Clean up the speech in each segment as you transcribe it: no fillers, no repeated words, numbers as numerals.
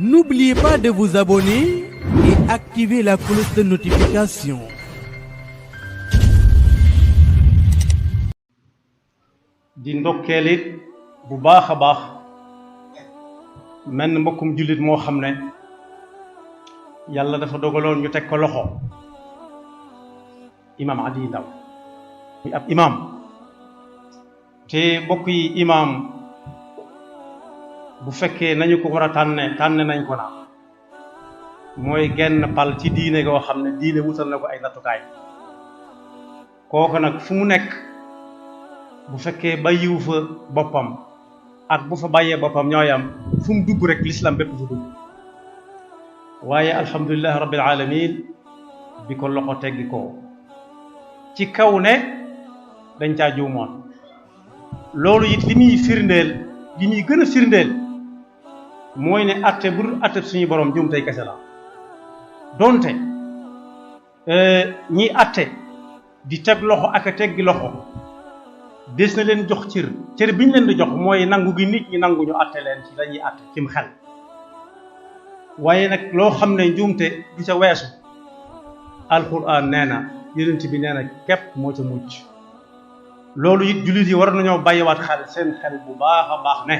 N'oubliez pas de vous abonner et activer la cloche de notification. di ndokkeelit bu baax a baax menn mbokkum jullit moo xam ne yàlla dafa dogaloon ñu teg ko loxo imam Adi Ndaw muy ab imam te mbokk yi imam bu fekkee nañu ko war a tànne nañ ko na mooy genn pal ci diine goo xam ne diine wutal na ko ay nattukaay kooku nag fu mu nekk bu fekkee bàyyiwu fa boppam ak bu fa bàyyee boppam ñooyam fu mu dugg rek l'islam bépp fa dugg waaye alhamdulillahi rabbil alamin bi ko loxo teggi ko ci kaw ne dañ caa juumoon loolu it li muy gën a firndeel mooy ne atte bu dul atte suñu borom juum tey kese la donte ñiy atte di teg loxo ak a teggi loxo des na leen jox cër bi ñu leen di jox mooy nangu gi nit ñi nangu ñu atte leen ci lañuy atte cim xel waaye nag loo xam ne njuumte du ca weesu alquran nee na yonent bi nee na képp moo ca mucc loolu it jullit yi war nañoo bàyyiwaat seen xel bu baax a baax ne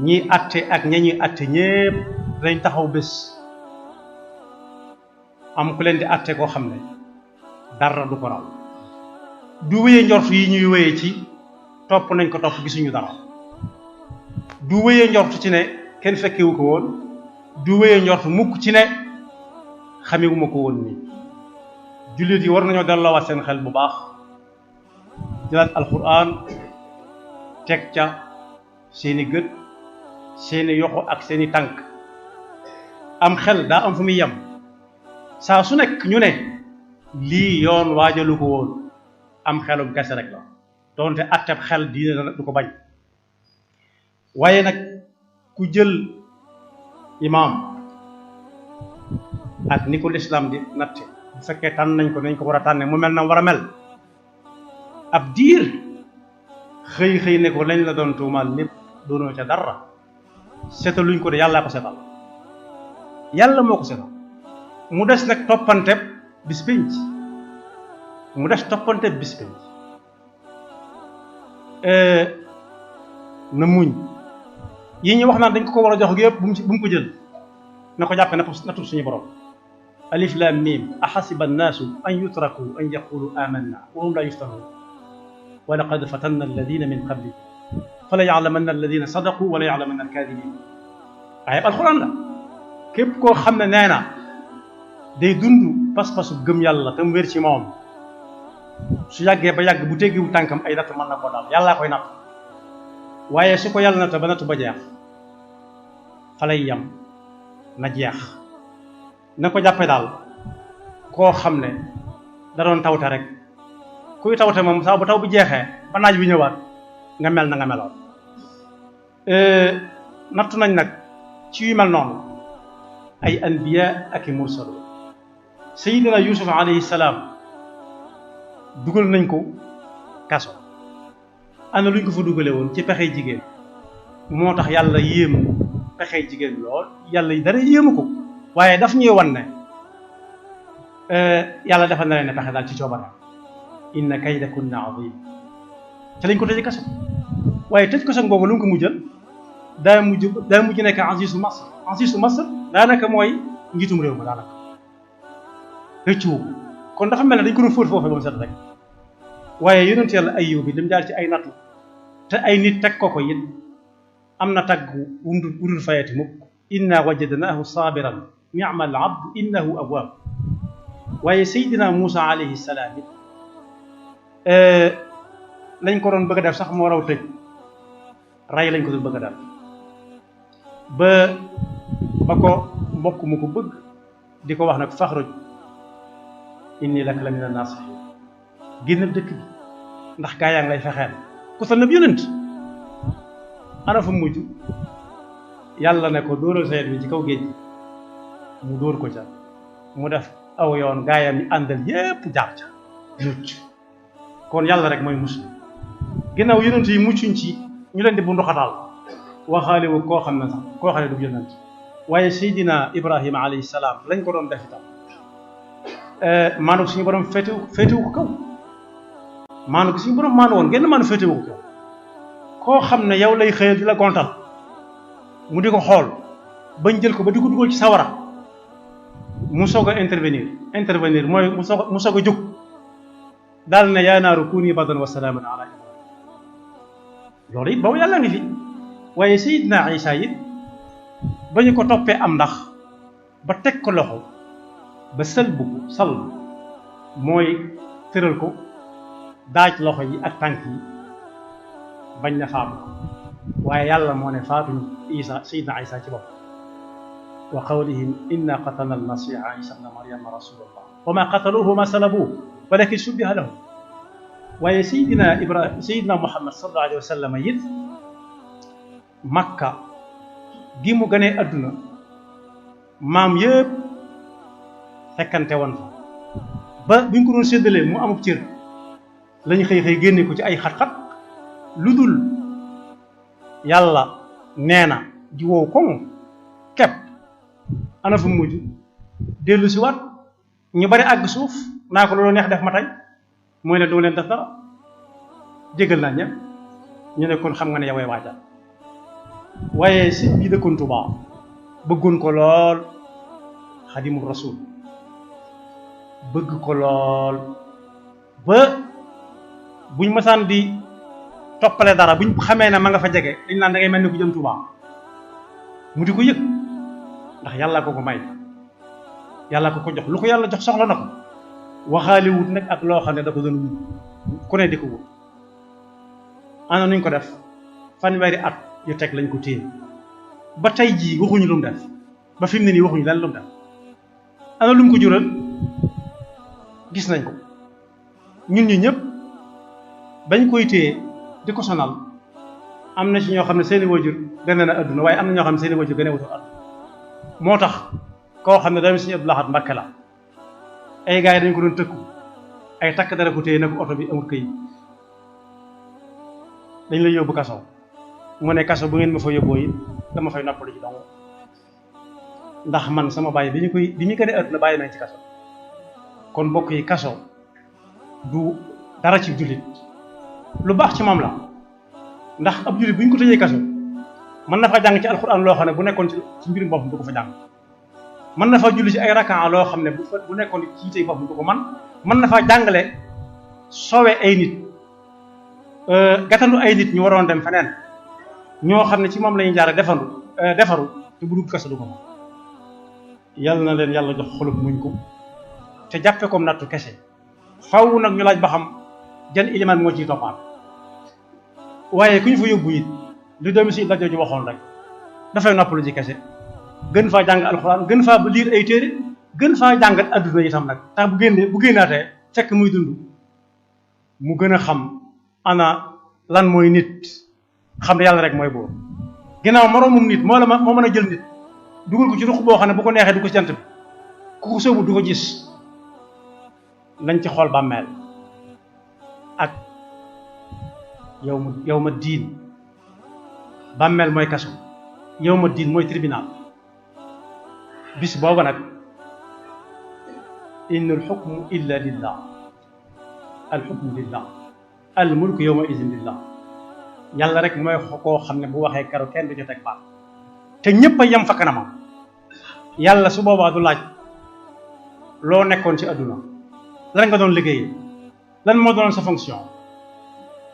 ñi atte ak ña ñuy atte ñépp dañ taxaw bés am ku leen di atte koo xam ne dara du ko raw du wéyee njort yi ñuy wéyee ci topp nañ ko topp gisuñu dara du wéyee njort ci ne kenn fekkewu ko woon du wéyee njort mukk ci ne xamewuma ko woon nii jullit yi war nañoo delloowaat seen xel bu baax jëlaat alquran teg ca seeni gët seeni yoxo ak seeni tànk am xel daa am fu muy yem saa su nekk ñu ne lii yoon waajalu ko woon am xelum kese rek la doonte atteb xel diine du ko bañ waaye nag ku jël imaam ak ni ko lislaam di natte bu fekkee tànn nañ ko nañ ko war a tànne mu mel na war a mel ab diir xëy ne ko lañ la doon tuumaal lépp doonoo ca dara seetal luñ ko de yàllaa ko seetal yàlla moo ko seetal mu des nag toppante bis pénc na muñ yi ñu wax naan dañ ko war a jox yëpp bu mu ko jël na ko jàppe nattu suñu borom alif lam mim ahasiba annaasu an yutraku an yaqulu amanna wa hum la yuftanun wa laqad fatanna alladina min qabli fala ya'lamanna alladina sadaqu wala ya'lamanna alkadibin waaye alxuraan la képp koo xam ne nee na day dund pas-pasu gëm yàlla te mu wér ci moom su yàggee ba yàgg bu teggiwu tànkam ay natt mën na ko daal yàllaa koy natt waaye su ko yàlla natt ba natt ba jeex fa lay yam na jeex na ko jàppe daal koo xam ne da doon tawte rek kuy tawte moom saa bu taw bi jeexee ba naaj bi ñëwaat nga mel na nga meloon nattu nañ nag ci yu mel noonu ay anbiya ak i mursalun sayidina yusuf alayhi salaam dugal nañ ko kaso ana luñ ko fa dugale woon ci pexey jigéen moo tax yàlla yéemu pexey jigéen lool yàlla dara yéemu ko waaye daf ñuy wan ne yàlla defal na leen ne pexe daal ci coobare inna kaydakunna azim ca lañ ko tëj kaso waaye tëj kaso boobu lu mu ko mujjal daa mujj nekk azizu masr daanaka mooy njiitum réew ma daanaka rëccu kon dafa mel ne dañ ko doon fóot foofu ba mu set rek waaye yonent yàlla Ayyub bi lim jaar ci ay nattu te ay nit teg ko it am na tagg wudul fayati mukk inna wajadnaahu sabiran ni'mal abd innahu awwab waaye Seydina Muusa alayhi salaam it lañ ko doon bëgg a def sax moo raw tëj ray lañ ko doon bëgg a def ba ko mbokk mu ko bëgg di ko wax nag faxruj inni laka la mina naasihiin génnal dëkk bi ndax gaa yaa ngi lay fexeel ku sa nëb yonent ana fa mujj yàlla ne ko dóoral sayet bi ci kaw géej mu dóor ko ca mu def aw yoon gaayam yi àndal yépp jaar ca mucc kon yàlla rek mooy muslim ginnaaw yonent yi muccuñ ci ñu leen di bu ndoxataal waxaale wu koo xam ne sax koo xam ne du yonent waaye Seydina Ibrahima alayhi salaam lañ ko doon def itam maanu suñu borom féetewu ko kaw maanu gi suñu borom maanu woon genn maanu féetewu ko kaw koo xam ne yow lay xëyal di la gontal mu di ko xool bañ jël ko ba di ko dugal ci sawara mu soog a intervenir mooy mu soog a jóg daal ne yaa naaru kuuni bardan wa salaaman ala Ibrahima loolu it boobu yàlla ngi fi waaye Seydina Isa it ba ñu ko toppee am ndax ba teg ko loxo ba sëlbu ko mooy tëral ko daaj loxo yi ak tànk yi bañ na faatu waaye yàlla moo ne faatuñu Isa Seydina Isa ci bopp wa qawlihim inna qatalna almasiha Isa ibna maryama rasulullah wa ma qataluhu wa ma salabuhu walakin shubbiha lahu waaye Seydina Muhammad sallallahu alayhi wa sallam it Makka gi mu gënee adduna maam yëpp fekkante woon fa ba bi ñu ko doon séddalee mu amub cër lañ xëy génne ko ci ay xat-xat lu dul yàlla nee na ji wow koŋ kepp ana fu mujj dellu si waat ñu bari àgg suuf naa ko loolu neex def ma tey mooy ne doo leen def dara jégal naa ñëpp ñu ne kon xam nga ne yowee waajal waaye si bii dëkkoon Tuubaa bëggoon ko lool xadimu rasul bëgg ko lool ba buñ masaan di toppale dara buñ xamee ne ma nga fa jege dañ naan da ngay mel ni ku jëm Tuubaa mu di ko yëg ndax yàlla ko may yàlla ko jox lu ko yàlla jox soxla na ko waxaali wut nag ak loo xam ne da ko doon wut ku ne di ko wut ana nuñ ko def fanweeri at yu teg lañ ko téye ba tey jii waxuñu lu mu def ba fi mu ne nii waxuñu lan lu mu def ana lu mu ko jural gis nañ ko ñun ñi ñëpp bañ koy téye di ko sonal am na ci ñoo xam ne seeni wajur gën na adduna waaye am na ñoo xam ne seeni wajur gën a wutul adduna moo tax koo xam ne doomi Sëriñ Abdou Lahad Mbacké la ay gars yi dañ ko doon tëkku ay takk dara ko téye na ko oto bi amul këyit dañ lay yóbbu kaso mu ne kaso bu ngeen ma fa yóbboo yi dama fay noppalu ci dong ndax man sama bàyyi bi ñu gën a adduna bàyyi nañ ci kaso kon mbokk yi kaso du dara ci jullit lu baax ci moom la ndax ab jullit bu ñu ko tëjee kaso mën na fa jàng ci alxuraan loo xam ne bu nekkoon ci mbirum boppam du ko fa jàng mën na fa julli ci ay rakaan loo xam ne bu nekkoon ci yitey boppam du ko mën na fa jàngale sowe ay nit gàttandu ay nit ñu waroon dem feneen ñoo xam ne ci moom la ñuy jaare defaru te bu dugg kaso du ko man yàlla na leen yàlla jox xolub muñ ko te jàppe comme nattu kese faw nag ñu laaj ba xam jan ilimaan moo ciy toppaat waaye ku ñu fa yóbbu it li doomi si la jooju waxoon rek dafay noppalu ji kese gën faa jàng alxuraan gën faa liir ay téere gën faa jàngat adduna itam nag tax bu génnaatee fekk muy dund mu gën a xam ana lan mooy nit xam ne yàlla rek mooy buur ginnaaw moroomum nit moo mën a jël nit dugal ko ci ruq boo xam ne bu ko neexee du ko ci jant bi ku ko sóobu du ko gis nañ ci xool bàmmeel ak yow ma diin bàmmeel mooy kaso yow ma diin mooy tribunal bis booba nag innal xukmu illa lillah al xukmu lillah al mulku yawma idin lillah yàlla rek mooy koo xam ne bu waxee karo kenn du ci teg baat te ñëpp a yem fa kanamam yàlla su boobaa du laaj loo nekkoon ci adduna lan nga doon liggéey lan moo doon sa fonction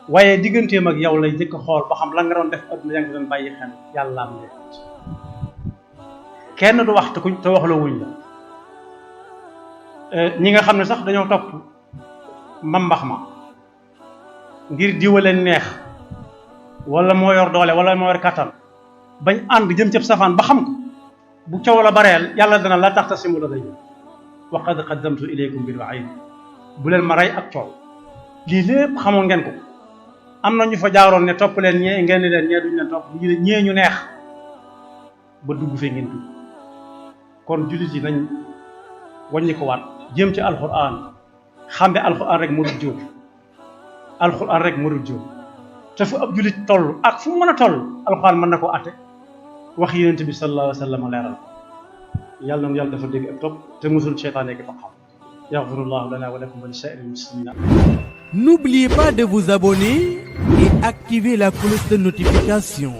waaye digganteem ak yow lay jëkk xool ba xam lan nga doon def adduna yaa ngi doon bàyyi xel yàlla am kenn du wax te waxloo wuñ la ñi nga xam ne sax dañoo topp mbambax ma ngir diwaleen neex wala moo yor doole wala moo yor kàttan bañ ànd jëm cëb safaan ba xam ko bu coow la bareel yàlla dana la tax tasimu la day wa qad qaddamtu ilaykum bil wa'id bu leen ma rey ak coow lii lépp xamoon ngeen ko am na ñu fa jaaroon ne topp leen ñee ngeen ne leen ñee duñ leen topp ñee ñu neex ba dugg fee ngeen dugg kon jullit yi nañ wàññi ko waat jëm ci alxuraan xam ne alxuraan rek moo dul jóg alxuraan rek moo dul jóg te fu ab julit toll ak fu mën a toll alxuraan mën na ko atte wax yonent bi sallallahu alayhi wa sallam leeral yàlla na yàlla dafa dégg ak topp te musul seytaane ki xam yaxfirullahu lana wa lakum wa li saa'iril muslimina. N'oubliez pas de vous abonner et activer la cloche de notification.